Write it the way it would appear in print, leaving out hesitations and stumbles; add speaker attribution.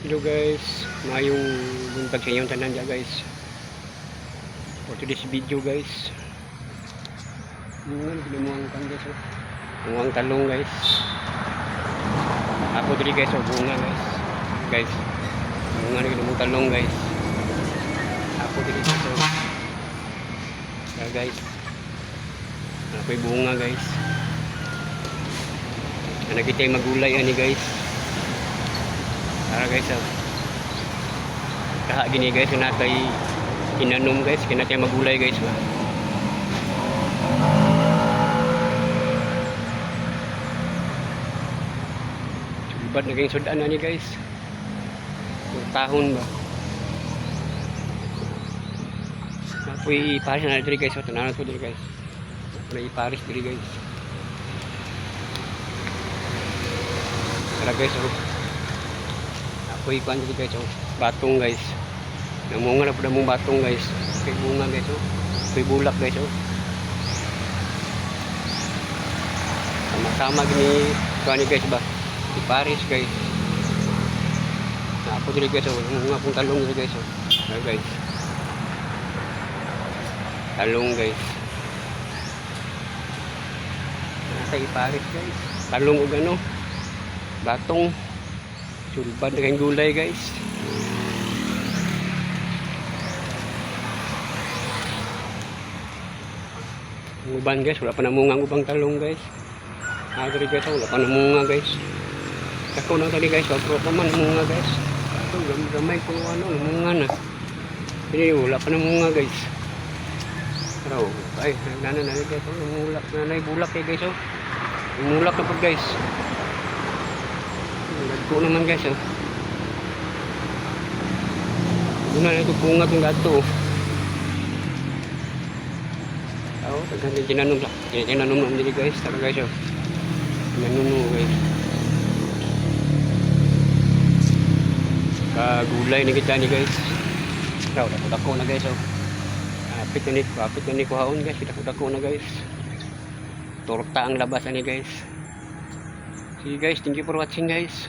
Speaker 1: Hello guys, maayong buntag sa inyong tanan dyan, guys. For today's video, guys. Bunga na mo ang kan, guys, oh. Bunga ang talong, guys. Ako diri, guys, oh, bunga, guys. Guys, bunga na mong talong, guys. Ako diri, guys, oh. Yeah, guys. Ako'y bunga, guys. Nakita yung magulay ani, guys. Tara, guys, oh. Kaha gini, guys, natay inanom, guys, kaya natay magulay, guys ba. Sulbad na kayong sudan ani, guys. Tahon ba. Ako'y iparis na diri, guys, oh, tanaw ko diri, guys. Ako'y iparis diri, guys. Tara, guys, oh. Ako'y kuan diri, guys, oh. Batong, guys. Namunga na po na mong batong, guys. Kay bunga, guys, oh. Kay bulak, guys, oh. Sama-sama gini kuan ni, guys, ba. Si Paris, guys. Na ako diri, guys, oh. Namunga pong talong diri, guys, oh. Tara, guys. Talong, guys. Nasa Paris, guys. Talong og ano. Batong. Sulbad na kayong gulay, guys. Ang uban, guys, wala pa namunga ang ubang talong, guys. Ah, diri, guys, oh, wala pa namunga, guys. Ako na tadi, guys, wala pa man namunga, guys. Ito, gamay ko ano, namunga na. Ini wala pa namunga, guys. Pero, ay, nana na guys, oh, namulak na na bulak eh, guys, oh. Namulak na po, guys. Nagko naman, guys, oh. Una na ito bunga itong gato, oh. Oh, daghan din tinanom sa. Tinanom naman dili, guys. Tara, guys, oh. Tinanom mo, guys. Kagulay ni kita ni, guys. Tara, dako-dako na, guys, oh. Apit na ni kuhaon, guys. Dako-dako na, guys. Torta ang labas ani, guys. Sige, guys, thank you for watching, guys.